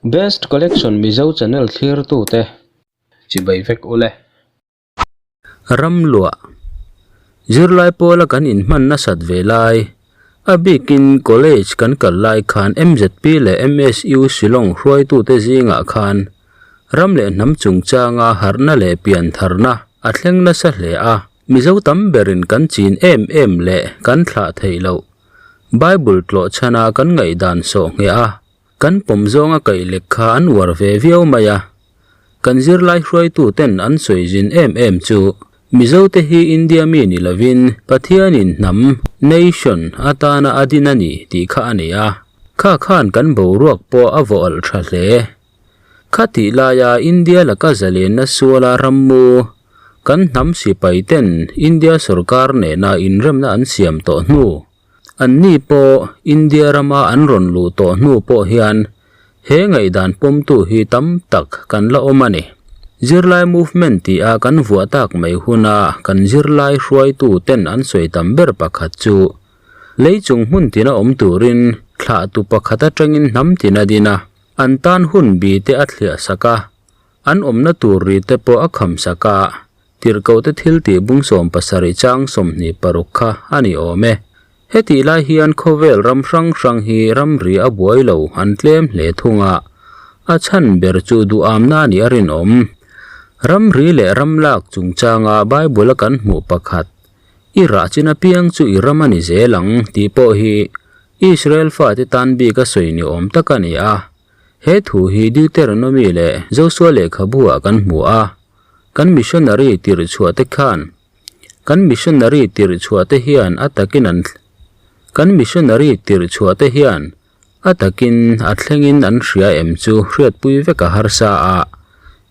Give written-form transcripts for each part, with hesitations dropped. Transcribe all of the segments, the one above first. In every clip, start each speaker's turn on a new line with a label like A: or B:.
A: Best Collection Mizo channel thlirtute chibai vek ule.
B: Ram luah Zirlai pawla kan inhman nasat ve lai, a bikin college kan kal lai khan MZP leh MSU Shillong hruaitute zingah khan ram leh hnam chungchanga harhna leh piantharna a thleng nasa hle a. Mizo tam berin kan chin em em leh kan thlah theih loh Bible tlawh chhana kan ngaihdan sawh ngheh a, kan pawm zawnga kaih lek kha an uar ve viau mai a. Kan zirlai hruaituten an sawi zin em em chu Mizote hi India mi ni lovin Pathianin hnam, nation, atana a din a ni tih kha a ni a. Kha khan kan boruak pawh a vawh alh tha hle. Kha tih laia India laka zalenna suala rammu kan hnam sipai ten India sorkar nena inremna an siam tawh hnu, anni pawh India rama an rawn luh tawh hnu pawh hian he ngaihdan pawmtu hi tam tak kan la awm a ni. Zirlai movement tih a kan vuah tak mai huna kan zirlai hruaitu ten an sawi tam ber pakhat chu lei chung hmun tina awm turin thlahtu pakhat atangin hnam tin a din a. An tan hun bi te a thliah sak a, an awmna tur ri te pawh a kham sak a, tirhkohte thil tih bung 70 chang 26 kha a ni awm e. Hetih lai hian khawvel ram hrang hrang hi ramri a buai lo an tlem hle thung a, a chhan ber chu duhamna a nih a rinawm. Ramri leh ram lak chungchanga Bible a kan hmuh pakhat, I rah chin apiang chu i ram a ni zel ang tih pawh hi Israel fate tan bik a sawi ni awm tak a ni a. He thu hi Deuteronomy leh Josua lehkhabu ah kan hmu a. Kan missionary tirh chhuah te khan Kan missionary tirh chhuah te hian a takin an Kan missionary tirh chhuah te hian a takin a thlengin an hria em chu hriatpui vek a harsa a.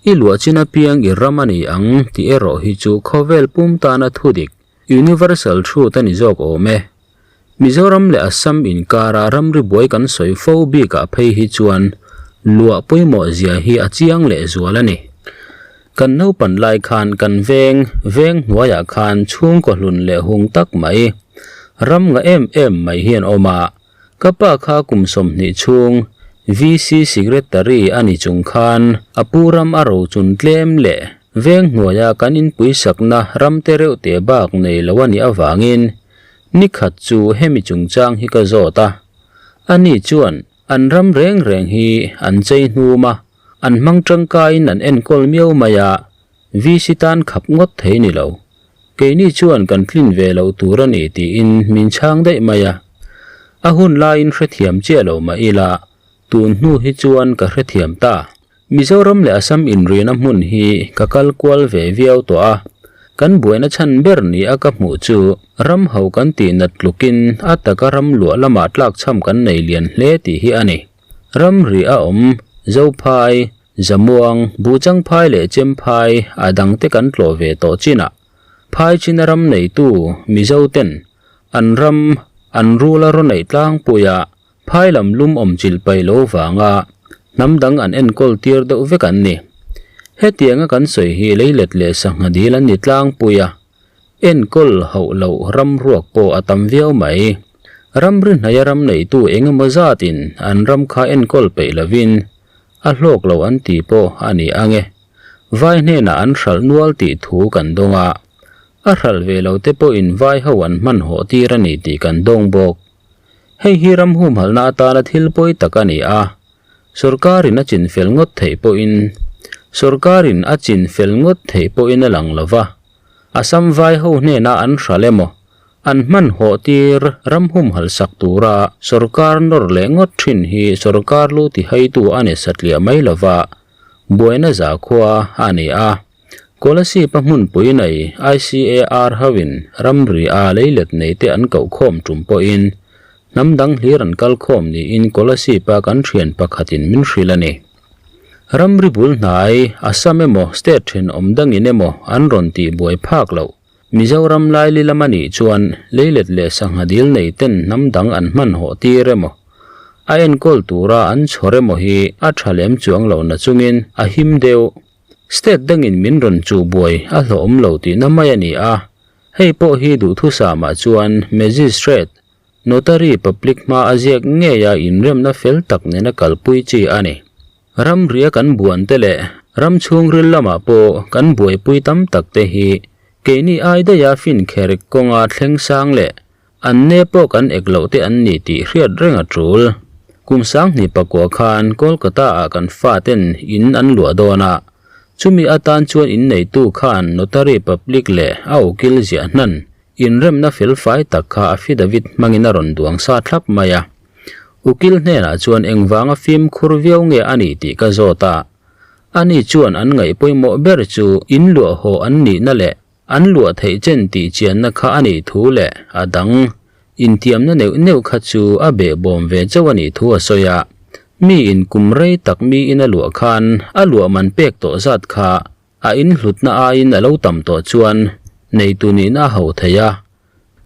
B: I luah chin apiang i ram a ni ang tih erawh hi chu khawvel pum tana thudik, universal truth a ni zawk awm e. Mizoram leh Assam inkara ramri buai kan sawi fo bikah phei hi chuan luah pawimawh zia hi a chiang leh zual a ni. Kan naupan lai khan kan veng, veng hnuaiah khan chhungkaw hlun leh hung tak mai, ram nga em em mai hi an awm a. Ka pa kha kum 20 chhung VC Secretary a ni chung khan a pu ram a rochun tlem leh veng hnuaia kan inpui sakna ram te reuh te bak nei lo a nih avangin Nikhat chu hemi chungchang hi ka zawt a, ani chuan an ram reng reng hi an chei hnum a, an hmang tangkaiin an enkawl miau mai a, VC tan khap ngawt thei ni lo. Keini chuan kan tlin ve loh tur a ni tiin min chhang daih mai a. A hun laiin hrethiam chiah lo mah ila, tun hnu hi chuan ka hrethiam ta. Mizoram leh Assam inrina hmun hi ka kal kual ve viau tawh a, kan buaina chhan ber ni a ka hmuh chu ram ho kan tih nat tlukin a taka ram luah lamah tlakchham kan nei lian hle tih hi a ni. Ramri a awm, Zophai, Zamuang, Buhchangphai leh Chemphai a dangte kan tlawh ve tawh chinah phai china ram neitu Mizo ten an ram an rula rawn neih tlangpuia Phai lam lum awm chilh paih lo vanga hnam dang an enkawl tir deuh vek an ni. Hetianga kan sawi hi leilet leh sangha dil an ni tlangpui a, enkawl hauh loh ram ruak pawh a tam viau mai. Ramri hnaia ram neitu eng emaw zatin an ram kha enkawl peih lovin a hlawk lo an ti pawh a ni ang e. Vai hnenah an hralh nual tih thu kan dawng a, a hralh ve lo te pawhin vai ho an hmanhawh tir a ni tih kan dawng bawk. Hei hi ram humhalhna atana thil pawi tak a ni a, sorkarin a chin fel ngawt theih pawhin sorkarin a chin fel ngawt theih pawhin a lang lo va, Assam vai ho hnena an hral emaw, an hmanhawh tir ram humhalh sak tura sorkar nawr leh ngawt thin hi sorkar lu tihaitu a ni satliah mai lo va, buaina zakhua a ni a. Kolasib a hmunpui nei ICAR hoin ramri a leilet neite an koh khawm tum pawhin hnam dang hlir an kal khawm niin Kolasib a kan thian pakhatin min hrilh a ni. Ramri bul hnai Assam emaw state thenawm dangin emaw an rawn tih buai phak loh. Mizoram laili lam a nih chuan leilet leh sangha dil nei ten hnam dang an hmanhawh tir emaw a enkawl tura an chhawr emaw hi a tha lem chuang lo nachungin a him deuh. State dangin min rawn chuh buai a hlawhawm lo tihna mai a ni a, hei pawh hi duhthusam ah chuan Magistrate, Notary Public hma a ziak ngei a inremna fel tak nena kalpui chi a ni. Ramria kan buan te leh ram chhungril lamah pawh kan buaipui tam tak te hi keini ai daiha fin kherik kawnga thleng sang leh an ne pawh kan ek loh te an ni tih hriat reng a tul. Kum sanghnih pakua khan Kolkata ah kan faten in an luah dawn a, chumi atan chuan inneitu khan notary public leh a ukil ziah hnan Inremna felfai tak kha affidavit hmangin a rawn duang sa thlap mai a. Ukil hnenah chuan engvanga fimkhur viau nge a nih tih ka zawt a. Ani chuan an ngaih pawimawh ber chu in luah haw an nihna leh an luah theih chen tih chianna kha a nih thu leh a dang intiamna neuh neuh kha chu a behbawm ve chauh a nih thu a sawi a. Mi in kum rei tak miin a luah khan a luah man pek tawh zat kha A inhlutna aiin a lo tam tawh chuan neitu nihna a ho thei a,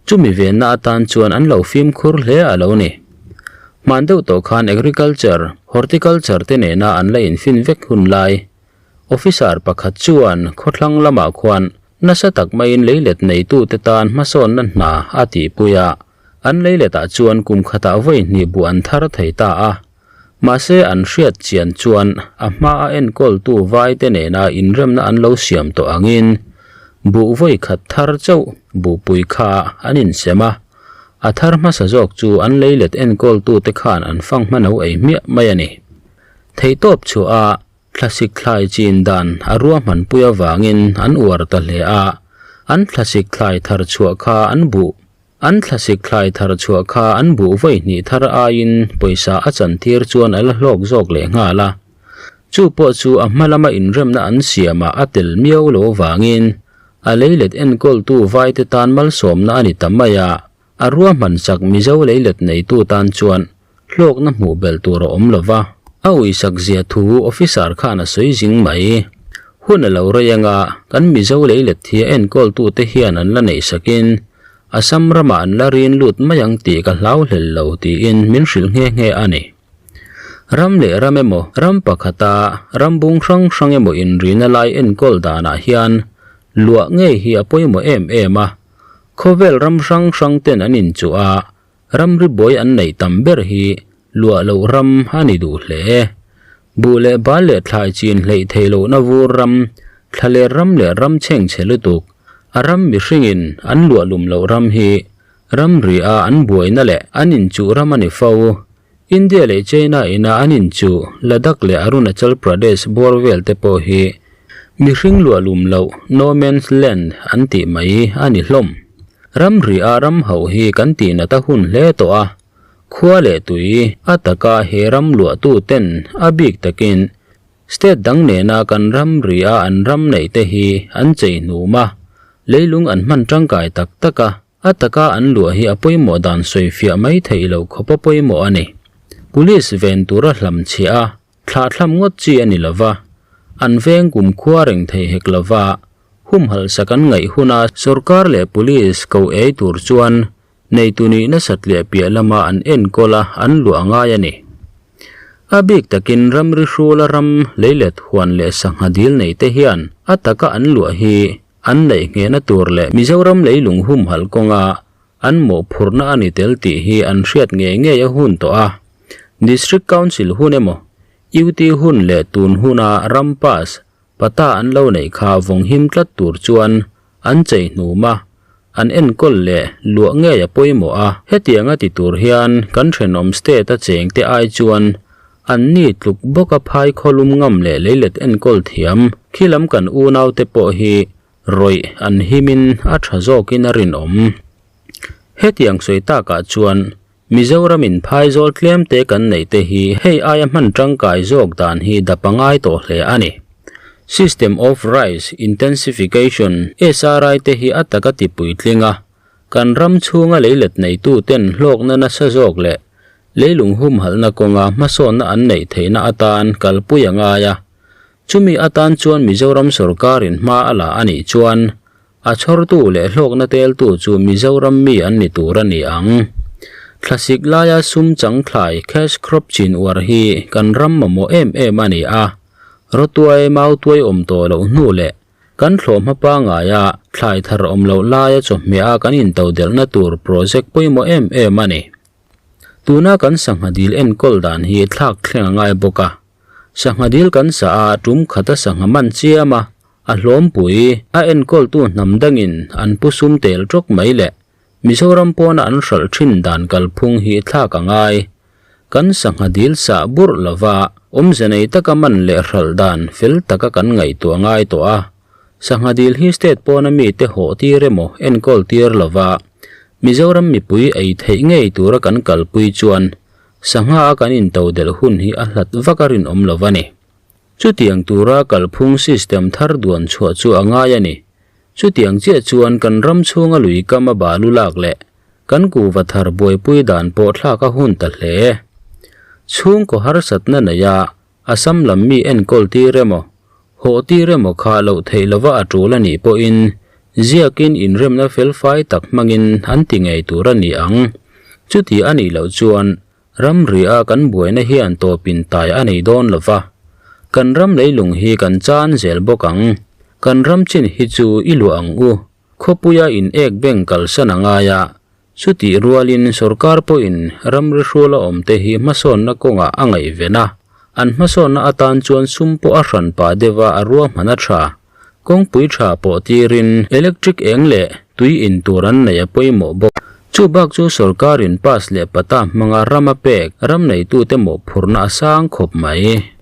B: chumi venna atan chuan an lo fimkhur hle a lo ni. Hman deuh tawh khan Agriculture, Horticulture te nena an la infin vek hun lai, Officer pakhat chuan khawthlang lamah khuan nasa tak maiin leilet neitute tan hmasawnna hna a tihpui a, an leiletah chuan kum khatah vawi hnih buh an thar thei ta a. Mahse an hriat chian chuan a hma a enkawltu vaite nena inremna an lo siam tawh angin buh vawi khat thar chauh buhpui kha an insem a, a thar hmasa zawk chu an leilet enkawltute khan an fang hma no ei hmiah mai a ni. Theihtawp chhuah a thlasik thlai chin dan a ruahmanpui avangin an uar ta hle a, an thlasik thlai thar chhuah kha an buh An thlasik thlai thar chhuah kha an buh vawi hnih thar aiin pawisa a chantir chuan a la hlawk zawk leh nghal a. Chu pawh chu a hma lama inremna an siamah a tel miau lo vangin a leilet enkawltu vaite tan malsawmna a ni ta mai a, a ruahman chak Mizo leilet neitu tan chuan hlawkna hmuh belh tur a awm lo va. A uisak zia thu officer khan a sawi zing mai. Hun a lo rei anga kan Mizo leilet hi a enkawltute hian an la neih sakin Assam ramah an la rin lut mai ang tih ka hlau hlel lo tiin min hrilh nghe nghe a ni. Ram leh ram emaw, ram pakhata ram bung hrang hrang emaw inrina lai enkawl danah hian luah ngei hi a pawimawh em em a. Khawvel ram hrang hrang ten an inchuh a, Ramri buai an neih tam ber hi luah loh ram a ni duh hle. Buh leh bal leh thlai chin hleih theih lohna vur ram, thlaler ram leh ram chhengchhe lutuk, a ram mihringin an luah lum loh ram hi ramri a an buaina leh an inchuh ram a ni fo. India leh China ina an inchuh Ladakh leh Arunachal Pradesh bawr vel te pawh hi mihring luah lum loh no man's land an tih mai a ni hlawm. Ramri a ram hauh hi kan tih nat a hun hle tawh a, khua leh tui a taka he ram luahtu ten a bik takin state dang nena kan ramri a an ram neih te hi an chei hnum a, leilung an hman tangkai tak tak a, a taka an luah hi a pawimawh dan sawi fiah mai theih loh khawp a pawimawh a ni. Police ven tura hlamchhiah a thlahthlam ngawt chi a ni lova, an veng kumkhua reng thei hek lova, Humhalh sak an ngaih huna sorkar leh police ko ei tur chuan neitu nih nasat leh piah lama an enkawl a an luah ngai a ni. A bik takin ramri hrula ram leilet huan leh sangha dil nei te hian a taka an luah hi an neih nghehna tur leh Mizoram leilung humhalh kawnga an mawhphurhna a ni tel tih hi an hriat ngei ngei a hun tawh a. District Council hun emaw, UT hun leh tun huna ram pass Pata an lo neih kha vawng him tlat tur chuan an chei hnum a, an enkawl leh luah ngei a pawimawh a. Hetiang a ti tur hian kan thenawm state a cheng te ai chuan an ni tluk bawk a phai khawlum ngam leh leilet enkawl thiam khilam kan unau te pawh hi rawih an himin a tha zawkin a rinawm. Hetiang sawi takah chuan Mizoramin phaizawl tlemte kan neih te hi hei aia hman tangkai zawk dan hi dap a ngai tawh hle a ni. System of Rice Intensification, SRI, te hi a taka ti puitling a, kan ram chhunga leilet neitu ten hlawkna nasa zawk leh leilung humhalhna kawnga hmasawnna an neih theihna atan kalpui a ngai a. Chumi atan chuan Mizoram sorkarin hma a la a nih chuan A chhawrtu leh hlawkna teltu chu Mizoram mi an ni tur a ni ang. Thlasik laia sum chang thlai, cash crop, chin uar hi kan ram mamawh em em a ni a. Rawtuai, mautuai awm tawh loh hnu leh kan thlawh hma pangaia thlai thar awm loh laia chawhmeh a kan intodelhna tur project pawimawh em em a ni. Tuna kan sangha dil enkawl dan hi thlak thleng a ngai bawk a. Sangha dil kan sa a, tum khata sangha man chiam a, a hlawmpui, a enkawltu hnam dangin an pu sum tel tawk mai leh Mizoram pawna an hralh thin dan kalphung hi thlak a ngai. Kan sangha dil sah burh lova awmze nei taka man leh hralh dan fel taka kan ngaihtuah ngai tawh a. Sangha dil hi state pawna mite hawh tir emaw enkawl tir lova Mizoram mipui ei theih ngei tura kan kalpui chuan sangha a kan intodelh hun hi a hlat vak a rinawm lo a ni. Chutiang tura kalphung system thar duan chhuah chu a ngai a ni. Chutiang chiah chuan kan ram chhunga lui kam a balu lak leh kan kuhva thar buaipui dan pawh thlak a hun ta hle. Chhungkaw harsatna neia Assam lam mi enkawl tir emaw, hawh tir emaw kha loh theih lova a tul a nih pawhin ziakin inremna felfai tak hmangin an ti ngei tur a ni ang. Chuti a nih loh chuan Ramri a kan buaina hian tawpin tai a nei dawn lo va, kan ram leilung hi kan chan zel bawk ang. Kan ram chin hi chu i luah ang u, khawpuia in ek beng kalsan a ngai a, chutih rualin sorkar pawhin ramri hruala awmte hi hmasawnna kawngah a ngaihven a, an hmasawnna atan chuan sum pawh a hran pah deuh a, a ruahman a tha. Kawngpui tha pawh tirin electric eng leh tui in tur an nei a pawimawh bawk. Chu bak chu sorkarin pass leh pata hmanga ram a pek ram neitute mawhphurhna a sang khawp mai.